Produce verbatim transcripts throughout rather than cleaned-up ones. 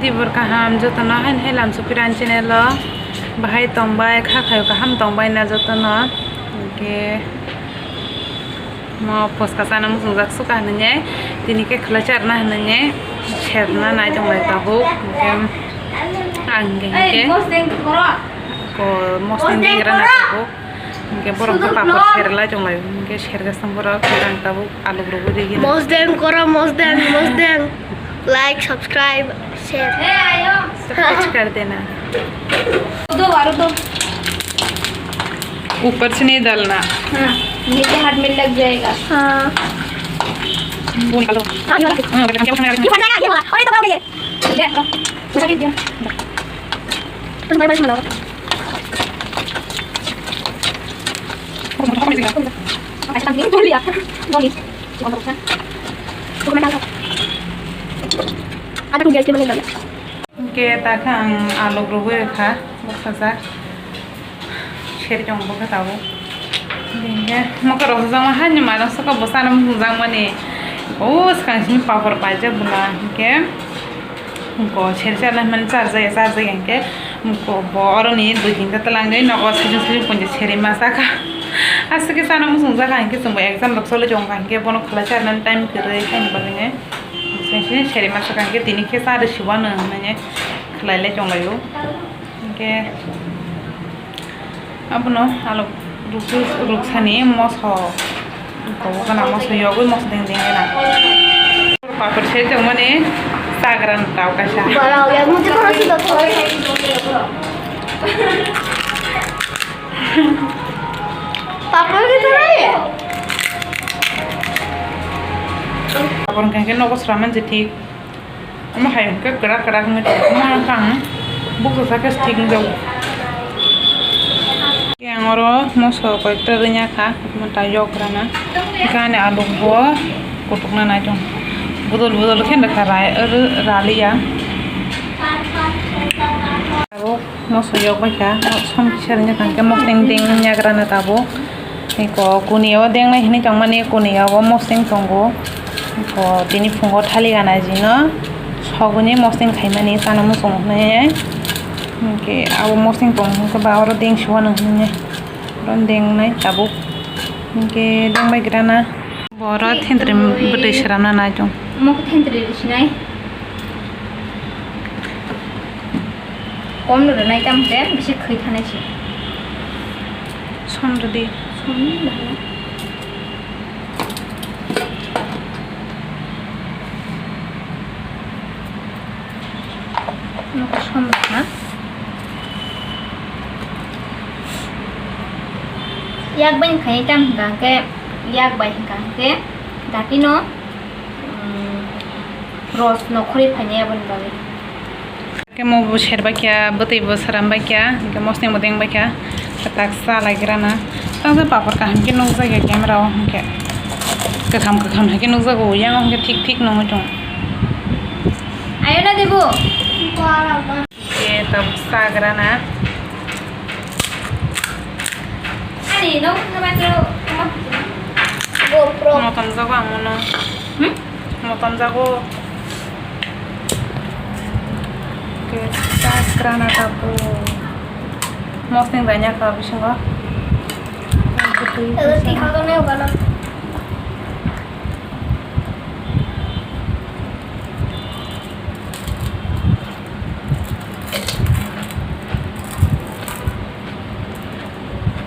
Tibur kaham jotono haino hai lamsok piran channel o bahai tongbai kha khayo kaham tongbai na jotono. Hwnkhe mo phoska chana muchungjak suka hinwi tini khe khwlai charna hinwi serna nai tonglai tabuk. Hwnkhe ang hwnkhe hwnkhe ko mosni dengra na tabuk. Hwnkhe borok khe papor serlai tonglai, hwnkhe sergasang borok, ang tabuk alok rogwi rigi. Mosdeng koro, mosdeng, mosdeng. Like, subscribe, share. Subscribe kar dena. दो और दो। ऊपर से नहीं डालना। हाँ, नीचे हाथ में लग जाएगा। हाँ। वो निकालो। हाँ, ये वाला। हाँ, ये वाला। ये फट जाएगा, ये वाला। और ये तो बड़ा हो गया। ले, लो। उठा के दिया। तुम भाई, भाई, सुन लो। ऐसा नहीं, धो लिया। धो ली। कौन सा? तो मैं डाल दो। आधा टूट गया, इसलिए मैंने डाला। Hwnkhe ta khe ang alok rwgwi rwkha, bwsajak. Seri tongo bwkha tabuk. Hwnkhe mokhe rwjakma haino mairum saka bwsano mungjakmani. O swkang simi papor paijak bwla hwnkhe. Hwnkhe seri charnai hwnmani charjaya, charjaya hwnkhe. Hwnkhe bo oroni dui tinta twlangwi nogo sijwk sijwk punja seri ma chakha. Aswk khe chana muchungjak kha hwnkhe chwngbo exam rok choli tongkha hwnkhe bono khwlai charnani time kwrwi haini bagwino. Sini seri masa kangke tini khe sa de siwa no hinwi khlai le tong laio. Hwnkhe abono alok ruksu, ruksani moso, kobo gana moso yogwi moso deng deng gana. Papor se tongmani chagra no tao kaisa. Papor ke tara ye? Papor hwnkha khe nogo sraman je thik. Omo hai hwnkhe kwrak kwrak wngwi tongo. Omo hwnkha ang bukcha sakhe thik wngjago. Khe ang oro moso koyekta rwnya kha, omo ta yokrana. Hwnkhe ani alu bo kutukna nai tongo. Bodol bodol khe rwkha rai, rw-, raliya. Tabuk moso yok bai kha, som kisa rwnya kha, hwnkhe moseng deng yagrana tabuk. Eko kuni o dengnai hinwi tongmani, kuni o moseng tongo. Eko tini phungo thali gana jino sogwini moseng khaimani chana muchungo hinwi. Hwnkhe abo moseng tong hwnkhe ba oro deng suwano hinwi. Oro dengnai tabuk. Hwnkhe dengbai grana. Boro thentwrwi bwtwi sramna nai tong. Mokhe thentwrwi sinai. Kom no rwnai tamo khe bisi khwi thanai se. Som rwdi. Som rwdi. Nokha som rwkha. Yak bai khainai tamo hwnkha hwnkhe, yak bai hwnkha hwnkhe datino, um, ros nokhorwi phainai aboni bagwi. Khe mo bo serbai kha, bwtwi bo srambai kha, hwnkhe mosneng bo dengbai kha, tak chalai grana. Tamo papor kaham khe nukjak ya camera o hwnkhe. Kwkham kwkham hai khe nukjago, yang o hwnkhe thik thik nungwi tongo. Ayo na debo. Khe tabuk chagrana. Ani no kama kero kama. GoPro. Motom jago ang no. Hmm? Motom jago. Khe chagrana tabuk. Mosneng danya ka bisingo. Tabuk tikha ko ne ugana.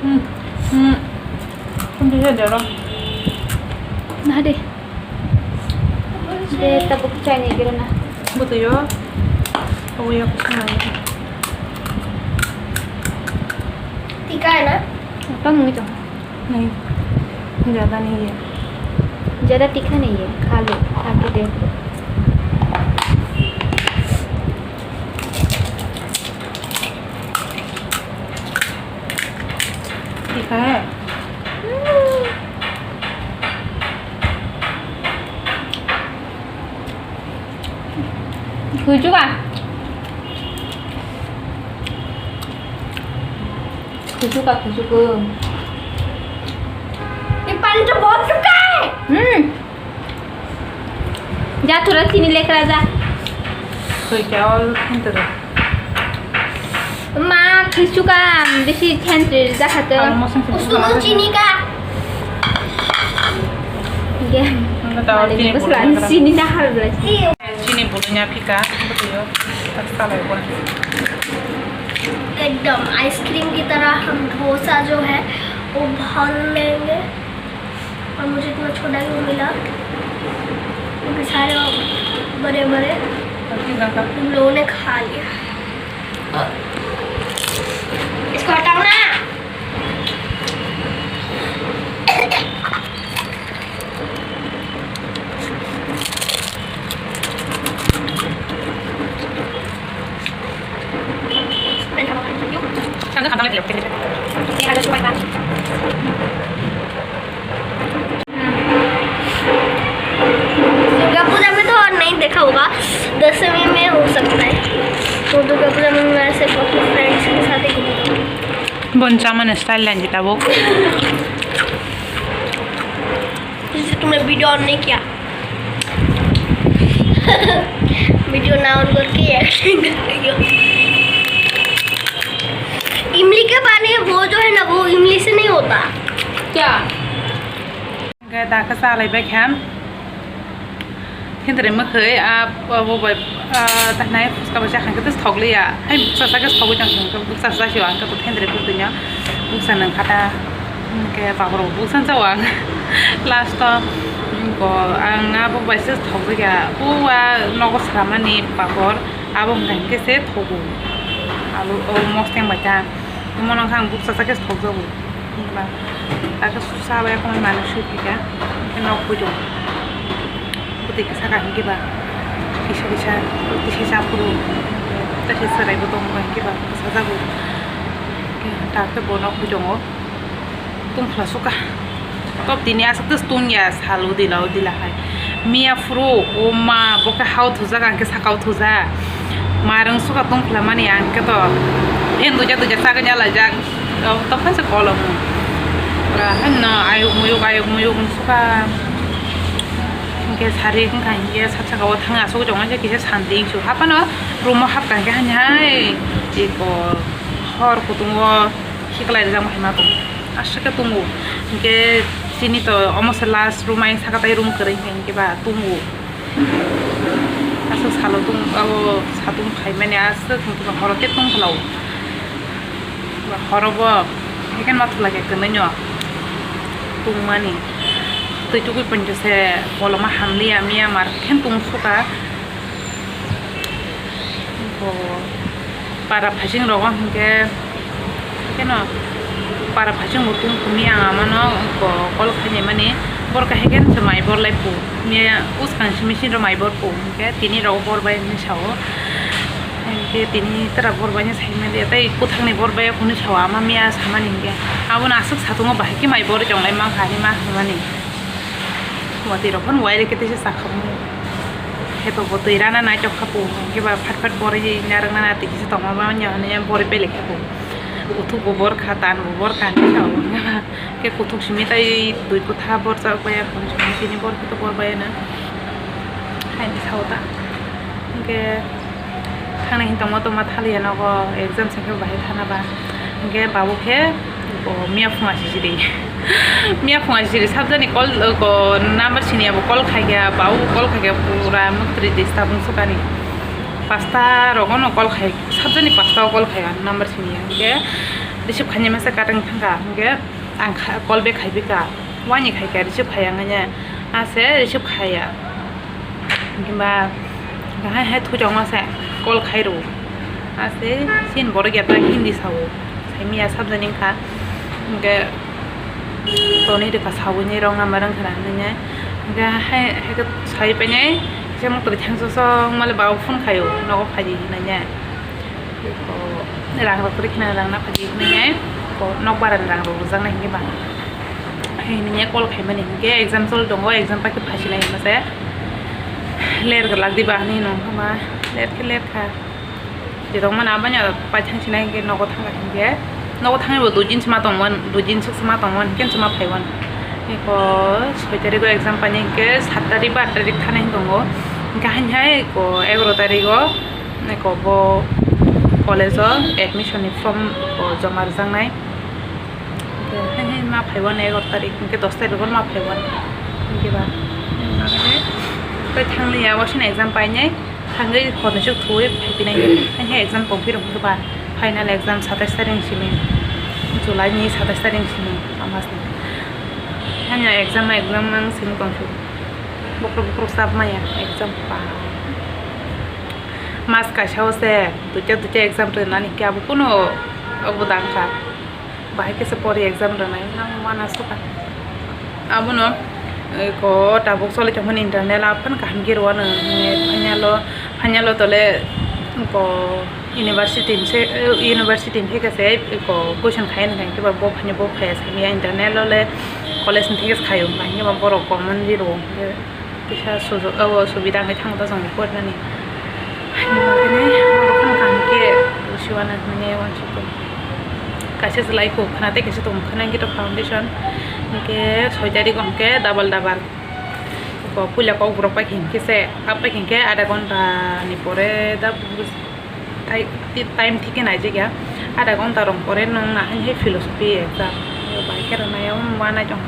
Hmm, hmm. Kung bisa dero. Nah deh. Deh, tabuk chai ni kira na. Betul yo. Oh ya, aku senang. Tika na? Apa mau itu? नहीं, ज़्यादा नहीं है। ज़्यादा तीखा नहीं है, खा लो, खा के देख लो। तीखा है? Kuchuka. Kuchuka, kuchuku. ये पानी तो बहुत सूखा है। हम्म। जा थोड़ा चीनी लेकर आ जा। Khe all phinto rw. Ma, khichukam bisi thentre jahato. Ang mosong se Ustu bwskango chini ka. Ge. Ang ta Malik chini bwsla bulu ni chini na har bla. Chini bulu nya phika, bwtwi o. Tak salai bo. एकदम आइसक्रीम की तरह हम डोसा जो है वो भर लेंगे। और मुझे इतना छोटा क्यों मिला? क्योंकि सारे बड़े बड़े तुम लोगों ने खा लिया। इसको हटाओ ना। दुर्गा पूजा में तो और नहीं देखा होगा, दसवीं में हो सकता है। तो दुर्गा पूजा में मैं सिर्फ अपने फ्रेंड्स के साथ ही घूमता हूँ। Bon chamani style lanji tabuk. तुमने वीडियो ऑन नहीं किया। वीडियो ना ऑन करके एक्टिंग कर रही हो। इमली का पानी वो जो है ना, वो इमली से नहीं होता। क्या? Hwnkhe dakhe chalaibai kha. Hindri mwkhwi a bo bai tanai phuska bai chakha khe thok liya. Hai bukcha sakhe thogwi tong khe bukcha sa sio ang khe hindri bwtwi no bukcha nang kha ta. Hwnkhe baborok bukcha jao ang last o ko ang abo bai se thogwi ya. O a nogo sramani babor abo hwnkhe se thogo. Abo o mosteng bai ta. Omo nokha ang bukcha sakhe thokjago. Hwnba, takhe susa bai khwnwi manwi sui phika, hwnkhe nok pui tongo. Bwtwi kisa kaham khe ba, kisa kisa, kisa chaphuru, tei se chwrai bo tongo, hwnkhe ba bwsajago. Takhe bo nok pui tongo, tungphla suka. Top tini aswk tei tong ya, sal udila udila hai. Miya phuru, o ma, bo khe hao thujak, ang khe sakao thujak. Marwng suka tong phlamani ang khe to phen duja duja chagwi ya laijak. Tokha se kolom. Pura haino ayuk muyuk, ayuk muyuk suka. Hwnkhe sari wngkha hinkhe sak saka o thang asugwi tongma se kisa santi su. Hapano room o hapkha hinkhe hani hai eko hor kutung o khiklai rijak ma hai ma tong. Aswk khe tongo. Hinkhe chini to omo se last room, ang saka tai room kwrwi hinkhe ba tongo. Aswk salo tongo, abo satung phaimani aswk horo khe tongphla o. Horo bo haikheno ma thwlai khe kwnaino tongmani. Twi tugui poito se koloma hamliya miya mar khe tong suka. Bo para phasing rogo hinkhe, kheno para phasing bo tong thumi ang amano ko call khainai mani, bor kahai khe se mai bor lai phu, miya uskang simi sini rok mai bor phu, hinkhe tini rok bor bai hinwi sao, hinkhe tini tara bor bai sai mani, tei kwthangni bor bai hinwi sao, ama miya samani hinkhe, abono aswk satungo bahai khe mai bor tonglai mankha hinwi ma hinmani. Watwi rok phano wai rikhe tei se chakhamu. Khe to bo twi rana naitok kha pu, hinkhe ba phat phat borwi narwkna na twi kisa tongma ba wngya hwnwi borwi bele kha pu. Kuthuk bo bor kha, tan bo bor kha, hinkhe ba khe kuthuk simi tai twi kwtha bor chak baya hwnwi tini bor khe to bor baya na. Haini sao ta. Hinkhe. Thangna hin tongma tongma thaliya nogo exam se khe bahai thana ba. Hinkhe babu khe bo miya phunga sijiri. Miya phunga sijiri sabjani call ko number siniya bo call khaikha, babu bo call khaikha pura muktri disturb wngsukani. Pasta rogono call khai, sabjani pasta o call khai ang number siniya. Hinkhe receive khainai masa katang thangkha. Hinkhe ang kha-, call back khaipikha. Wani khaikha receive khai ang anya. Ase receive khaiya. Himba bahai hai thuchongma se call khai rw. Ase sin borok ya ta Hindi sao. Sai miya sabjani wngkha. Hingke tonwi rwkha sawi ni rok number wngkha na hinwi. Hingke hai, hai khe sai painai kisa motri thangsa song male baba phone khaio nogo phaidi hinwi. Rang rok kwrwi khna rang na phaidi hinwi. Nok bara ni rang rok rwjaknai hinwi ba. Hai hinwi call khaimani hinkhe exam choli tongo, exam pai khe phaisinai hinmase ler kwlak diba hinwi nung khama ler khe ler kha. Jetok mano aboni paithang sinai hinkhe nogo thangkha hinkhe nogo thangwi bo dui din sima tongmani, dui din swk sima tongmani hinkhe sima phaiwani. Eko soi tarikgo exam painai hinkhe sat tarik ba aat tarik thanai tongo hinkhe haini hai eko egaroh tarikgo. Eko bo college o admission ni form bo joma rwjaknai. Hwnkhe hai hai ma phaiwano egaroh tarik, hwnkhe dos tarik o ma phaiwano. Hwnkhe ba, hwnkhe thangliya, wasing exam painai, thangwi hor ni chuk thuwi phaiphinai. Hai hai exam tongphiro hwnkhe ba, final exam satais tarik ni simi, July ni satais tarik ni simi, a mas ni. Hanya exam, exam ang simi tongsu. Bokrok bokrok sap maya exam pa. Mas kaisa o se duita duita exam rwnani khe abo kuno obo dang kha. Bahai khe se pori exam rwnai ang uanasukha. Abono, eh, ko tabuk choli tongmani internal aphano kaham khe rwano hwnwi final o, final o tole ko university ni se, eh, university ni theke se ko question khai wngkha hwnkhe ba bo phani bo phaiya sani internal o le college ni theke se khaio hwnkha hwnkhe ba borok common zero hwnkhe. Kisa sujok, o, subida wngwi thango ta chwng porinani. Haini bagwino borok phano kaham khe siwana hinwi uansukgo. Kaisa se lai kho khna tei kaisa tongo khna hwnkhe to foundation. Hwnkhe soi tarik o hwnkhe double double. Ko puila kokborok pai khe hwnkhe se, ap pai khe hwnkhe adha ghonta ni pore da. Tai, ti-, time thik khe naijakya. Adha ghonta rok pore nwng nahani hai philosophy exam. Bai khe rwnai o uanaitong.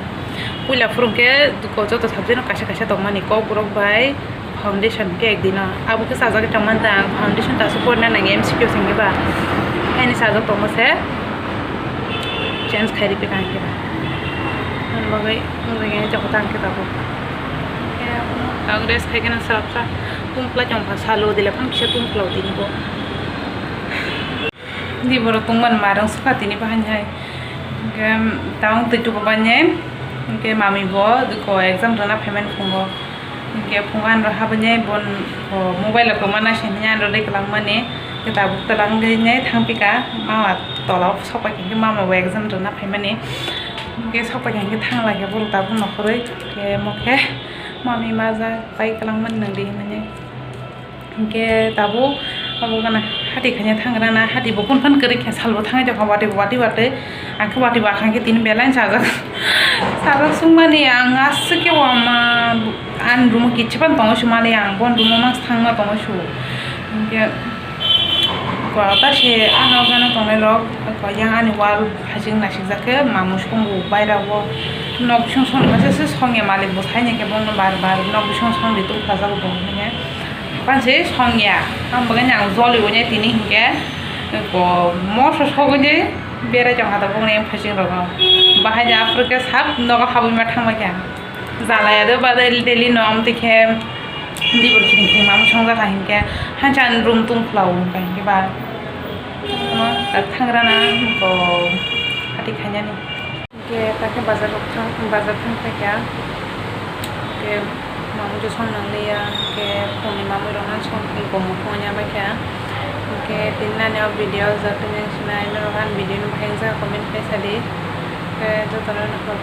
Puila phwrwng khe ko joto subject no kaisa kaisa tongmani, kokborok bai foundation khe ekdino. Abo khe chajagwi tongmani da ang foundation ta aswk porina nang M C Q se hwnkhe ba. Haini chajak tongma se change khai rikha hwnkhe ba. Ani bagwi wng rwngya joto tang khe tabuk. Khe ang rest khai khe nang salsa. Tungpla chong kha salo dile phano kisa tungpla tini bo. Di borok tungmani marung sukha tini bo haini hai. Hwnkhe taung twi tubu banye. Hwnkhe mami bo ko exam rwna phaimani phungo. Hwnkhe phungo ano habani bon ko mobile rok tongma naising hwnwi ano rwi kwlangmani. Hwnkhe tabuk twlangwi thangpika mama tola o sokpai hwnkhe mama bo exam rwna phaimani. Hwnkhe sokpai hwnkhe thangla khe borok tabuk nokhorwi. Hwnkhe mo khe mami ma ja pai kwlangmani nang di hinmani. Hwnkhe tabuk abo gana hati khaina thangrana, hati bo phunukhan kwrwi khe salbo thangwi tongkha watwi watwi watwi. Ang khe watwi wakhang khe tini belai sajak. Sajak sungmani ang aswk khe wama ani room o kichi phano tongwi sumani ang bon room o mangsa thangma tongwi su. Hwnkhe kwtal se ano gana tongnai rok yang ani wall hasing naisik jak khe mamung song bo baira o nok bising song ni masa se song ya malik bo sai nai khe bono bar bar nok bising song di tong kha jak bo hwnkhe. Panse songya, ang bagwi ang joli wngnai tini hinkhe, ko moso sogwi de berai tong kha tabuk ni phaising rogo. Bahai de aphuru khe sab nogo habwi ma thangbai kha. Jalaya de ba daily daily no amtwi khe dibor khiring khiring ma songjak kha hinkhe, hancha ani room tungphla o hinkhe ba. Thangrana ko hati khainani. Hingke ta khe bazar rok thang, bazar thang paikha. Hingke mamui rok song nang liya, hingke phone ni mamui rok no song, hingke mukhung ya paikha. Hingke tini nani o video o joto ni sinai norok ani video no bahai wngkha comment khai sadi. Hingke joto no nokho.